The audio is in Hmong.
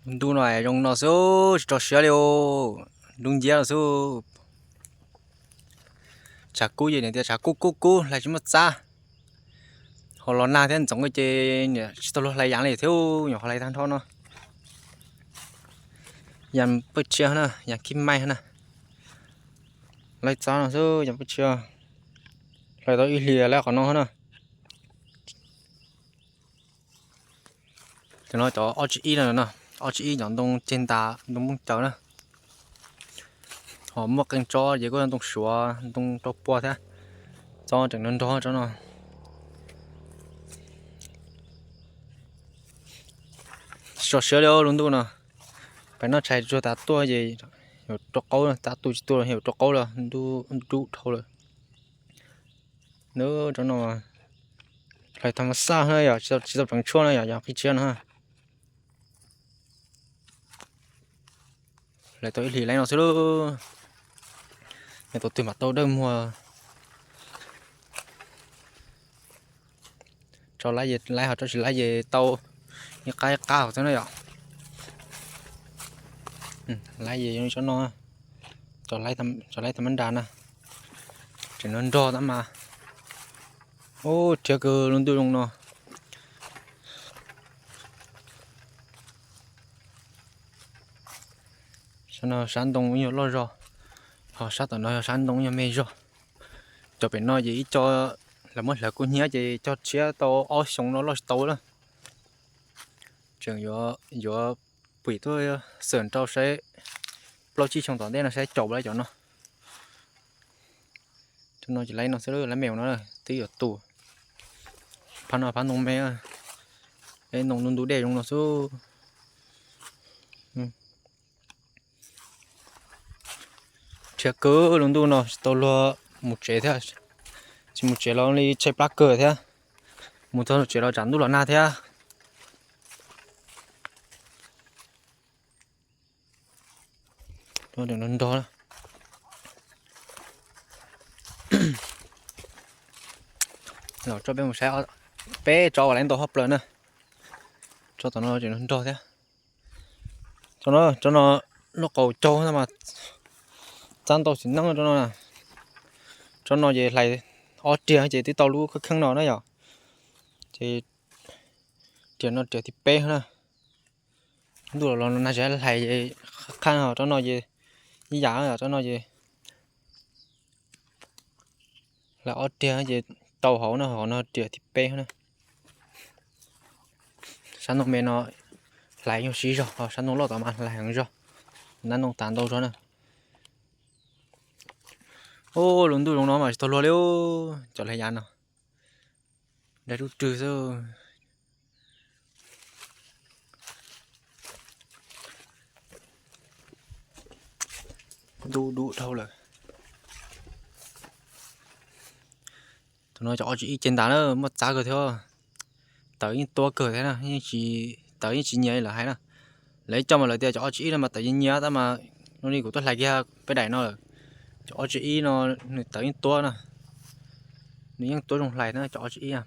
Ntuj no zoo no xwb, tsis tso siab li, dub nciab no xwb. Tshav kub ces niam tias tshav kub kub kub hlais tsis muaj txab. Ho los nag thiab ntxoov ces niam tsis tau luag hlais yas li thiab, nyuam qhuav hlais tag nrho no. Yas paj tshiab na, yas khib maij na. Laib txab no xwb, yas paj tshiab. Hlais tau ib hlis laib qhov no na. Cov no cov ob tsib ib no, ob tsib ib cov ntoo ceg ntas ntoo nplooj caws na. Ho muaj qee tsob ces kuj yog ntoo suav ntoo rau pua thiab. Tsob tseem nrog nrog tsob no. Tsis tso siab li lub ntuj no. Pem no tshais tsuag tav tuaj ces yuav rau qaub, tav tu tsis tu los yuav rau qaub los, ntuj dub dhau lawm. Nws tsob no hlais tham mas xaj na yom, tsis tau pleev tshuaj na yom, yog qhib tshiab no. Hlais tau ib hlis laib no xwb lauj. Tus twg mam tau dawj muag. Tso laib ces laib, ho tso tsis laib ces tau ib qab ib qab hauv xwb na yom. Laib ces zoo li tsob no, tso laib tham mab nras na, tseem nrog nrog tab mas. Ub, rhiab kawg lub ntuj zoo no. Sab no sab ntoo yog loj zog, ho sab tom no yog sab ntoo yog me zog. Cov pem no ces ib co lawv muab hlawv kub hnyiab ces cog tshiab tau ob xyoo no loj tsis tau lawm. Tseem yuav pim tuaj xawm rau saib plaub tsib xyoo tom ntej no saib caum lawm cov no. Cov no ces laib no xwb, laib me no twb yuav tu. Phab no phab ntoo me, ntoo ntub ntub dej zoo no xwb. Rhiab kawg lub ntuj no tsis tau luag mus tsev thiab. Tsis mus tsev los li tshaib plab kawg thiab. Mus txog tsev los tsam ntuj los nag thiab. Nrog, los tso peb mus saib peb tsob uas laib ntau hauv plaws na. Tsob tom no tseem nrog thiab. Tsob no, tsob no lub qaum caug no mas txab ntau txiv neeb tsob no. Tsob no ces hlais ob riag ces twb tau lub kheej kheej no na yom. Ces riam no riam thib peb na. Ntuj los los nag tsis hlais qhaj, tsob no ces ib yam, tsob no ces hlais ob riag ces tau hauv no, hauv no riam thib peb na. Sab ntoo me no hlais nyuag siv zog, ho sab ntoo loj tom mas hlais heev zog, nab ntoo tas ntau zog na. Ub, lub ntuj zoo no mas tsis tau luag li, cov hlais yas no dab dub rwg xwb. Ntuj dub dhau lawm. Tus no cov ob tsib ib ceg ntas na, muaj txab kawg thiab. Tawv yeej tuab kawg thiab na, tawv yeej tsis nyias li lawv hais na. Lawv ib co mas lawv tias cov ob tsib ib no mas tawv nyias nyias tab mas, no li kuv tuaj hlais kiag peb daim no lawm. Cov ob tsib ib no nws tawv yeej tuab na, nws yeej tuab zoo hlais na cov ob tsib ib.